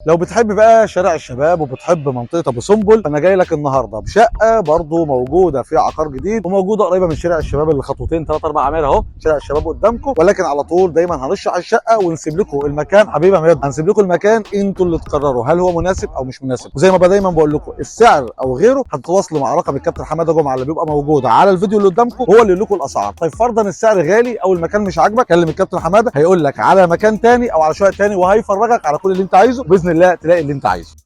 لو بتحب بقى شارع الشباب وبتحب منطقة ابو سمبل، فانا جاي لك النهارده بشقه برضو موجودة في عقار جديد وموجودة قريبه من شارع الشباب اللي خطوتين 3 4 عماير اهو، شارع الشباب قدامكم. ولكن على طول دايما هنشرح الشقة ونسيب لكم المكان حبيبي يا عماد، هنسيب لكم المكان انتوا اللي تقرروا هل هو مناسب او مش مناسب. وزي ما دايما بقول لكم السعر او غيره هتتواصلوا مع رقم الكابتن حمادة جمعه اللي بيبقى موجود على الفيديو اللي قدامكم، هو اللي يقول لكم الاسعار. طيب فرضا السعر غالي او المكان مش عاجبك، كلم الكابتن حمادة هيقول لك على مكان تاني او على شقه تاني، وهيفرجك على كل اللي انت عايزه باذن الله تلاقي اللي انت عايزه.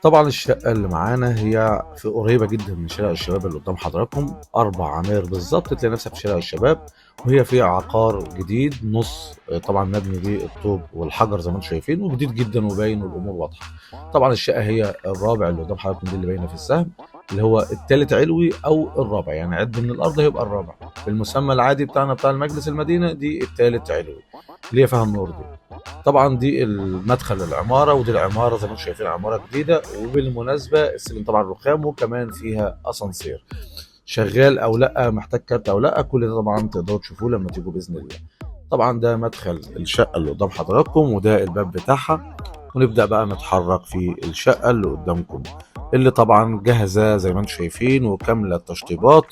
طبعا الشقة اللي معانا هي في قريبه جدا من شارع الشباب اللي قدام حضراتكم، 4 عماير بالظبط تلاقي نفسك في شارع الشباب، وهي في عقار جديد نص طبعا مبني بالطوب والحجر زي ما انتم شايفين، وجديد جدا وباين والامور واضحة. طبعا الشقة هي الرابع اللي قدام حضراتكم دي اللي باينة في السهم، اللي هو الثالث علوي او الرابع، يعني عد من الارض هيبقى الرابع بالمسمى العادي بتاعنا بتاع المجلس المدينة، دي الثالث علوي اللي هي فيها النور دي. طبعا دي المدخل للعماره، ودي العمارة زي ما انتم شايفين عمارة جديدة، وبالمناسبة السلم طبعا رخام وكمان فيها اسانسير شغال او لا، محتاج كارت او لا، كل ده طبعا تقدروا تشوفوه لما تيجوا باذن الله. طبعا ده مدخل الشقة اللي قدام حضراتكم وده الباب بتاعها، ونبدا بقى نتحرك في الشقة اللي قدامكم اللي طبعا جاهزة زي ما انتم شايفين وكامله التشطيبات،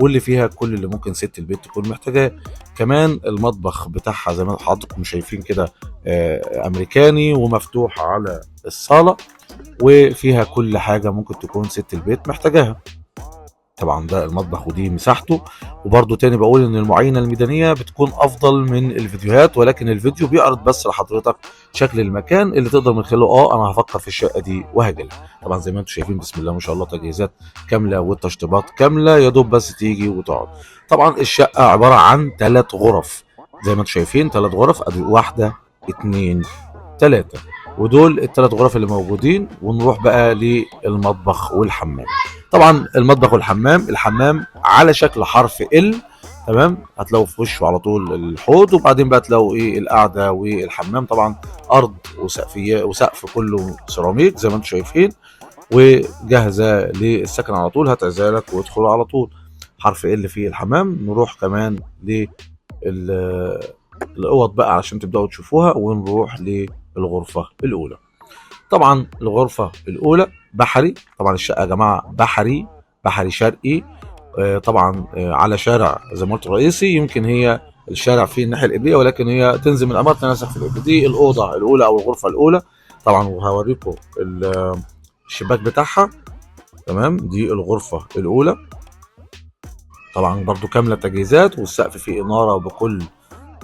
واللي فيها كل اللي ممكن ست البيت تكون محتاجاه. كمان المطبخ بتاعها زي ما حضراتكم شايفين كده امريكاني ومفتوح على الصاله، وفيها كل حاجة ممكن تكون ست البيت محتاجاها. طبعا ده المطبخ ودي مساحته. وبرده تاني بقول ان المعاينة الميدانية بتكون افضل من الفيديوهات، ولكن الفيديو بيعرض بس لحضرتك شكل المكان اللي تقدر من خلاله انا هفكر في الشقة دي وهجيلها. طبعا زي ما انتم شايفين بسم الله ما شاء الله تجهيزات كاملة والتشطيبات كاملة، يا دوب بس تيجي وتقعد. طبعا الشقة عبارة عن 3 غرف زي ما انتم شايفين، 3 غرف، ادي 1 2 3، ودول ال3 غرف اللي موجودين. ونروح بقى للمطبخ والحمام. طبعا المطبخ والحمام، الحمام على شكل حرف ال، تمام، هتلاقوا في وشه على طول الحوض، وبعدين بقى تلاقوا ايه القعدة والحمام. طبعا ارض وسقفيه وسقف كله سيراميك زي ما انتم شايفين، وجاهزة للسكن على طول، هات عزالك وادخل على طول. حرف ال في الحمام. نروح كمان للاوض بقى عشان تبداوا تشوفوها، ونروح للغرفة الاولى. طبعا الغرفة الاولى بحري، طبعا الشقة يا جماعة بحري، بحري شرقي، طبعا على شارع زي ما قلت رئيسي، يمكن هي الشارع فيه الناحية القبلية، ولكن هي تنزل من العمارة تنسخ في القبلية. دي الاوضة الاولى او الغرفة الاولى طبعا، وهوريكم الشباك بتاعها. تمام، دي الغرفة الاولى طبعا برضو كاملة تجهيزات، والسقف فيه انارة وبكل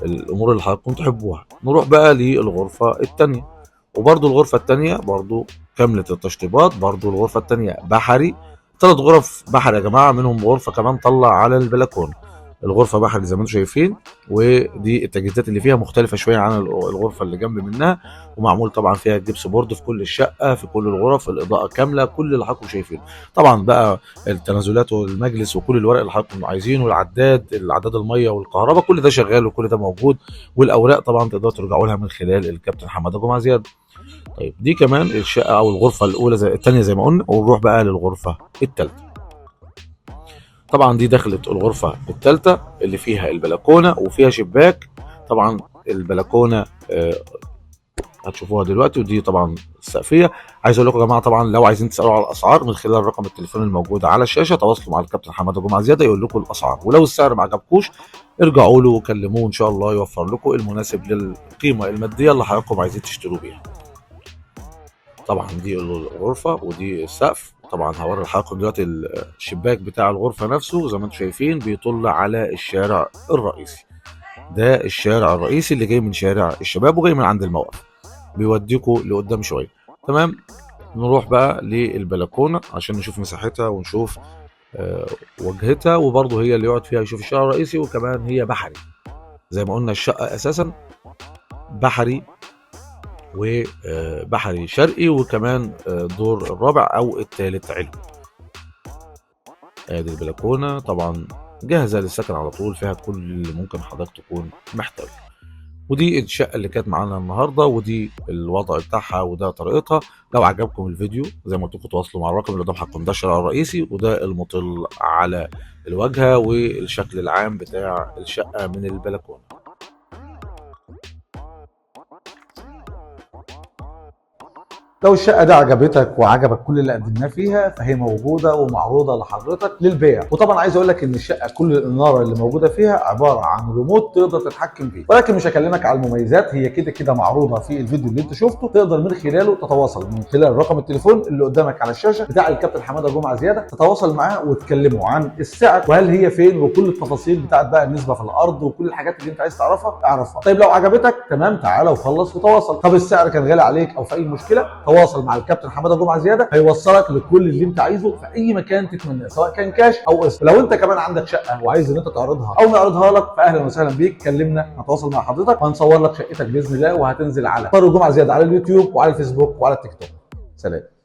الامور اللي حضراتكم تحبوها. نروح بقى للغرفة الثانية، وبرضو الغرفة الثانية برضو كاملة التشطيبات، برضو الغرفة الثانية بحري، 3 غرف بحري يا جماعة، منهم غرفة كمان طلع على البلكونه. الغرفة بحري زي ما انتم شايفين، ودي التجهيزات اللي فيها مختلفة شوية عن الغرفة اللي جنب منها، ومعمول طبعا فيها gypsum board في كل الشقة، في كل الغرف، الاضاءة كاملة، كل اللي حضراتكم شايفينه. طبعا بقى التنازلات والمجلس وكل الورق اللي حضراتكم عايزينه، والعداد، العداد المية والكهرباء، كل ده شغال وكل ده موجود، والاوراق طبعا تقدروا ترجعوا لها من خلال الكابتن حمادة جمعه زياد. طيب دي كمان الشقة او الغرفة الاولى زي الثانية زي ما قلنا، ونروح بقى للغرفة الثالثة. طبعا دي دخلت الغرفة الثالثة اللي فيها البلكونه وفيها شباك. طبعا البلكونه هتشوفوها دلوقتي، ودي طبعا السقفيه. عايز اقول لكم يا جماعة طبعا لو عايزين تسالوا على الاسعار من خلال رقم التليفون الموجود على الشاشة، تواصلوا مع الكابتن حمادة جمعه زيادة يقول لكم الاسعار، ولو السعر ما عجبكوش ارجعوا له وكلموه، ان شاء الله يوفر لكم المناسب للقيمة المادية اللي حضراتكم عايزين تشتروا بيها. طبعا دي الغرفة ودي السقف. طبعا هوري لحضراتكم دلوقتي الشباك بتاع الغرفة نفسه زي ما انتم شايفين بيطل على الشارع الرئيسي. ده الشارع الرئيسي اللي جاي من شارع الشباب وجاي من عند الموقف، بيوديكوا لقدام شوية. تمام، نروح بقى للبلكونه عشان نشوف مساحتها ونشوف وجهتها، وبرضه هي اللي يقعد فيها يشوف الشارع الرئيسي، وكمان هي بحري زي ما قلنا، الشقة اساسا بحري وبحري شرقي، وكمان دور الرابع او الثالث علوي. ادي البلكونه طبعا جاهزة للسكن على طول، فيها كل اللي ممكن حضرتك تكون محتاجه. ودي الشقة اللي كانت معانا النهارده، ودي الوضع بتاعها وده طريقتها. لو عجبكم الفيديو زي ما قلت لكم تواصلوا مع الرقم اللي قدام حضراتكم، ده الشارع الرئيسي وده المطل على الواجهة والشكل العام بتاع الشقة من البلكونه. لو الشقة دي عجبتك وعجبك كل اللي قدمناه فيها، فهي موجودة ومعروضه لحضرتك للبيع. وطبعا عايز اقول لك ان الشقة كل الاناره اللي موجودة فيها عبارة عن ريموت تقدر تتحكم فيه، ولكن مش هكلمك على المميزات، هي كده كده معروضة في الفيديو اللي انت شفته. تقدر من خلاله تتواصل من خلال رقم التليفون اللي قدامك على الشاشة بتاع الكابتن حمادة جمعه زيادة، تتواصل معاه وتكلمه عن السعر وهل هي فين وكل التفاصيل بتاعت بقى النسبة في الارض وكل الحاجات اللي انت عايز تعرفها اعرفها. طيب لو عجبتك تمام، تعالى وخلص وتواصل. طب السعر كان غالي عليك او في اي مشكلة، تواصل مع الكابتن حمادة جمعه زيادة، هيوصلك لكل اللي انت عايزه في اي مكان تتمناه، سواء كان كاش او قسط. لو انت كمان عندك شقه وعايز ان انت تعرضها او نعرضها لك، فاهلا وسهلا بيك، كلمنا نتواصل مع حضرتك وهنصور لك شقتك باذن الله، وهتنزل على طارق جمعه زيادة على اليوتيوب وعلى الفيسبوك وعلى التيك توك. سلام.